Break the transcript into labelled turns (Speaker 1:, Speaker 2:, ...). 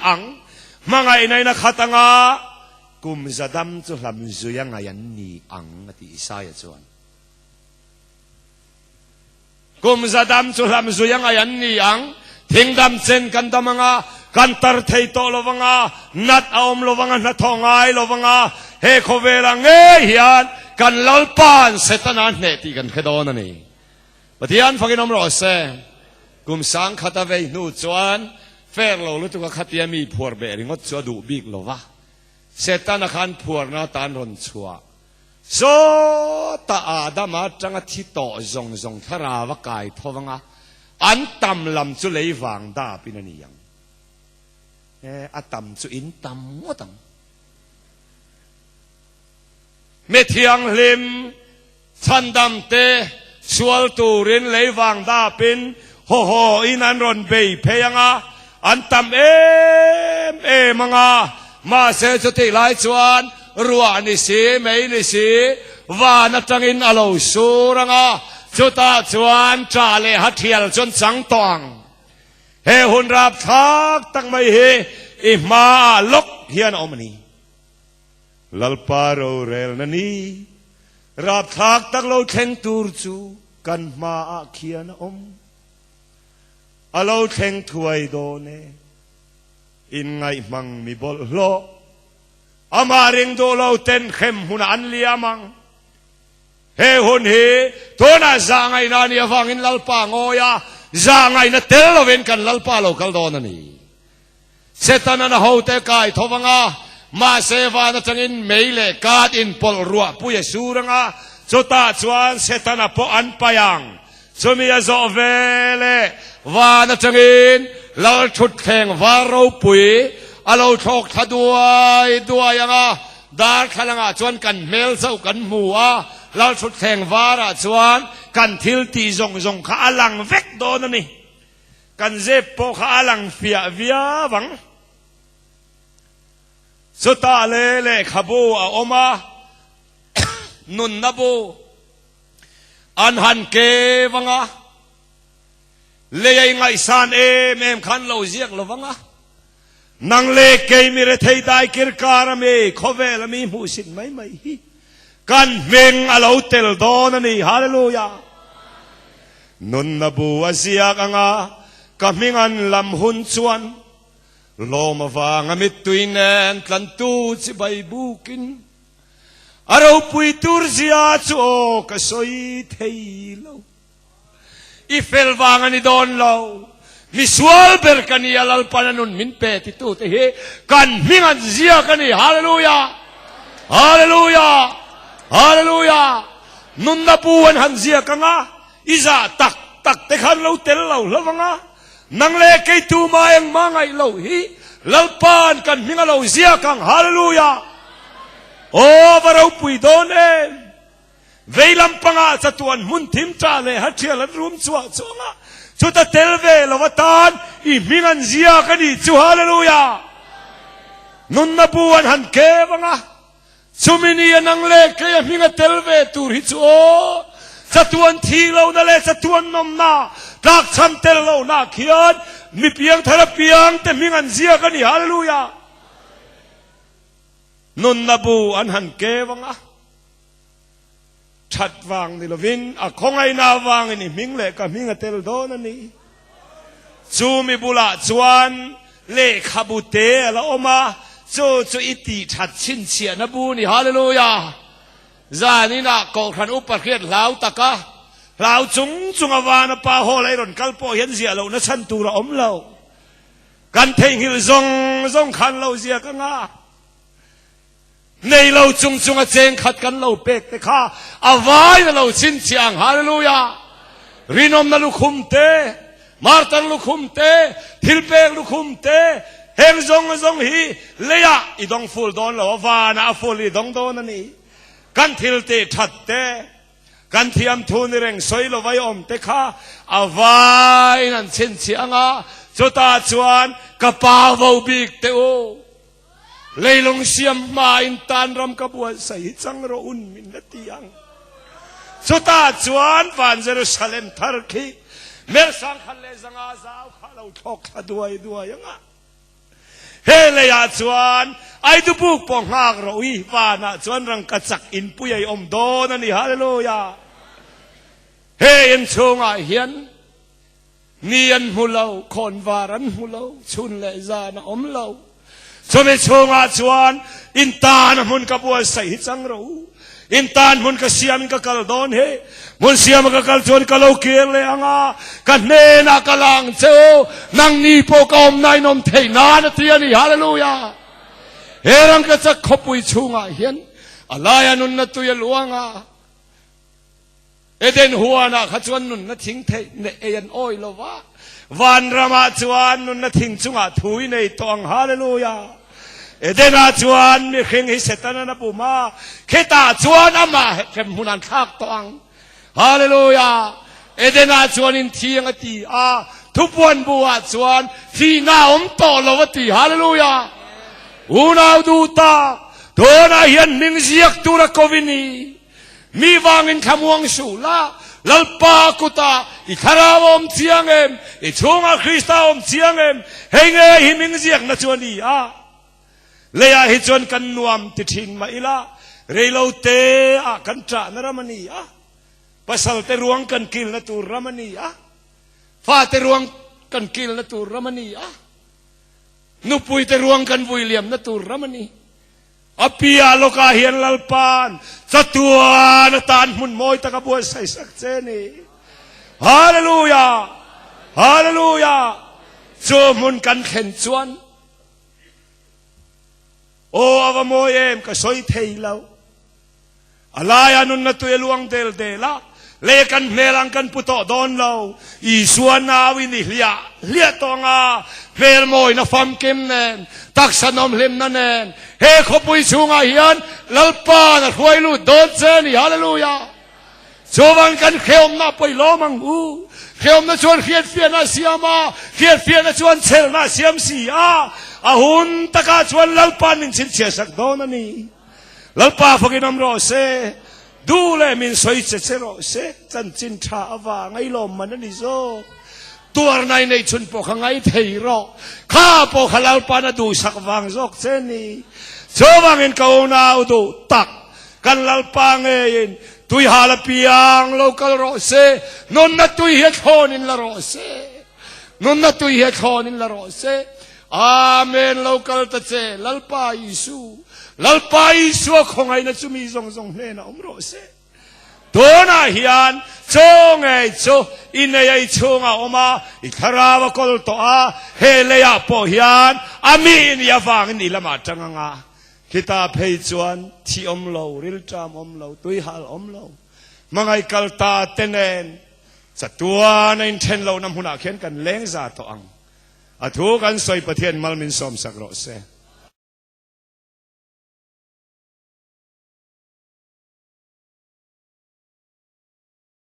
Speaker 1: Ang, hmangaihna in a khat anga, kum za dam chu hlam zui a ngaih an ni ang, a ti Isaia chuan. Kum za dam chu hlam zui a ngaih an ni ang, thing dam chen kan dam anga, kan tar thei tawh lo vanga, nat a awm lo vanga, hnathawh ngai lo vanga, he khawvelah ngei hian kan Lalpa'n Setana hneh tih kan hre dawn a ni. Pathian fakin awm rawh se. Kum sangkhat a vei hnu chuan fair lo lutuk a khatia mi phuar beh ringawt chu a duh bik lo va. Setana khan phuarna atan rawn chhuah. Sawta Adama atanga thi tawh zawng zawng thlarau a kai tho anga an tam lam chu lei vang dapin a ni ang. E, a tam chu in tam ngawt ang. Mi thianghlim Chhandam te sual turin lei vang dapin haw haw in an rawn bei phei anga, an tam em em anga, mahse chutih lai chuan ruah ni si mei ni si van atangin a lo sur anga, chutah chuan ṭah leh ha ṭhial chuan chang tawh ang. He hun rapthlak tak mai hi i hmaah lawk hian a awm a ni. Lalpa rorelna ni rapthlak tak lo thleng tur chu kan hmaah khian a awm. A lo thleng thuai dawn e. Inngaihmang mi bawlhhlawh, amah ring duh lo ten hrem hunah an liam ang. He hun hi tunah zahngaihna a nih avangin Lalpa ngawi a, zahngaihna tel lovin kan Lalpa lo kal dawn a ni. Setana'n a hote kai tho vang a, mahse van atangin mei leh kat inpawlh ruah pui a sur ang a, chutah chuan Setana pawh an paih ang. Chumi a zawh ve leh van atangin Lal thutthleng var ropui a lo thlawk thla duai duai ang a, darthlalangah chuan kan hmel chauh kan hmu a, Lal thutthleng varah chuan kan thil tih zawng zawng kha a lang vek dawn a ni. Kan zep pawh kha a lang fiah viau ang. Chutah le lehkhabu a awm a, nunna bu an han keu ang a, lei a ingaihsan em em kha an lo ziak lo vang a, nang leh kei mi rethei daikir kar a mi khawvel a mi hmuhsit mai mai hi kan hming a lo tel dawn a ni. Hallelujah! Nunna bu a ziak anga ka hming an lam hun chuan lawm avanga mittui nen tlantu chibai bukin a ropui tur zia chu aw ka sawi thei lo. I fel vang a ni dawn lo. Misual ber ka ni a Lalpan a nun min pe titu te hi kan hming an ziak a ni. Hallelujah! Hallelujah! Hallelujah! Nunna bu an han ziak ang a, i zah tak tak te khan lo tel lo hlauh ang a, nang leh kei tuma engmah ngaih loh hi Lalpa'n kan hming a lo ziak ang. Hallelujah! Aw, va ropui dawn em! Vei lampangah chatuan hmun thim ṭah leh hathial an rum chhuah chuang a, chuta tel ve lo atan i hming an ziak a nih chu. Hallelujah! Nunna bu an han keu ang a, Chumi ni a nang leh kei a hming a tel ve tur hi chu aw, chatuan thih lohna leh chatuan nawmna, tlakchham tel lohna khian mi piangthar apiang te hming an ziak a ni. Hallelujah! Nunna bu an han keu ang a, that vang ni lovin a khawngaihna avangin i hming leh ka hming a tel dawn a ni. Chumi bulah chuan lehkhabu te a la awm a, chu chu i tih that chhinchhiahna bu ni. Hallelujah! Zaninah Kohhran upa hriat hlau taka hlau chung chunga vana pa hall a i rawn kal pawh hian ziah lohna chhan tur a awm lo. Kan theihnghilh zawng zawng khan lo ziak anga. Nei lo chung chung a cheng khat kan lo pek te kha a vai na lo chhinchhiah ang. Hallelujah! Rinawmna lukhum te, martar lukhum te, thilpek lukhum te, heng zawng zawng hi leiah i dawng ful dawn lo a, vanah a ful i dawng dawn a ni. Kan thil tih that te, kan thiamthu ni reng sawi lo vai awm te kha a vaiin an chhinchhiah ang a, chutah chuan ka pa vo bik te u. Leilung siam hmain tan ram ka buatsaih hi chang rawh un min la ti ang. Chutah chuan van Jerusalem thar khi mer 1500 zau kha a lo thlawk thla duai duai ang a. He leiah chuan Aidubuk pawh nghak rawh ui, vanah chuan rangkachak inpui a i awm dawn a ni. Hallelujah! He in chhungah hian ni an hmu lo, khawnvar an hmu lo, chhun leh zan a awm lo. Chumi chhungah chuan in tan a hmun ka buatsaih hi chang rawh u. In tan hmun ka siamin ka kal dawn hi. Hmun siama ka kal chuan ka lo kir leh ang a, ka hnenah ka la ang che u, nangni pawh ka awmna in awm theih nan a ti a ni. Hallelujah! He rangkachak khawpui chhungah hian a laia nunna tui a luang a, Eden huanah kha chuan nunna thing theih neih ei an awi lo va, vanramah chuan nunna thing chungah thu i nei tawh ang. Hallelujah! Edenah chuan mihring hi Setanan a bum a, khitah chuan amah hremhmun an thlak tawh ang. Hallelujah! Edenah chuan in thiang a ti a, thupuan buah chuan thihna a awm tawh lo a ti. Hallelujah! Unau duh tak, tunah hian hming ziak tura ko i ni. Mi vangin thlamuang suh la, Lalpa kutah i thlarau a awm chiang em? I chhungah Krista a awm chiang em? Hei nge hi min ziakna chu a ni a. Leiah hi chuan kan nuam ti thin mah ila, reilo te ah kan ṭahna ram a ni a. Pasal te ruang kan kilna tur ram a ni a. Fate ruang kan kilna tur ram a ni a. Nupui te ruang kan vui liamna tur ram a ni. A piah lawkah hian Lalpa'n chatuan atan hmun mawi tak a buatsaih sak che a ni. Hallelujah! Hallelujah! Chu hmun kan thlen chuan, Aw, a va mawi em, ka sawi thei lo. A laia nunna tui a luang del del a, lei kan hmel ang kan pu tawh dawn lo. Isua nauin i hliah hliah tawh ang a, hmel mawina famkim nen, taksa nawmhlimna nen, he khawpui chhungah hian Lalpa'n a hruai lut dawn che a ni. Hallelujah! Chuvang kan hrehawmna a pawi lawm ang u. Hrehawmna chuan hriatfiahna a siam a, hriatfiahna chuan chhelna a siam si a, a hun takah chuan Lalpa'n min chhinchhiahsak dawn a ni. Lalpa fakin awm rawh se, duh leh min sawi che che rawh se, chanchin tha avang a i lawm man a ni zawk. Tuarna i neih chhun pawh kha ngai thei rawh, kha pawh kha Lalpa'n a duhsak vang zawk che ni. Chuvangin ka unau duh tak, kan Lalpa ngeiin tuihal a piang lo kal rawh se, nunna tui hi a thlawnin la rawh se, nunna tui hi a thlawnin la rawh se. Amen lo kal ta che Lalpa Isu Lalpa Isua khawngaihna chu mi zawng zawng hnenah awm rawh se. Tunah hian chaw ngei chu i nei a i chhungah awm a, i thlarau a kawl tawh a, he leiah pawh hian a mi i nih avangin i lamah tang anga khita phei chuan thi awm lo, rilṭam awm lo, tuihal awm lo, hmangaih kal ta te nen chatuan a inthen lohna hmunah khian kan leng za tawh ang. A thu kan sawi Pathian mal min sawmsak rawh se.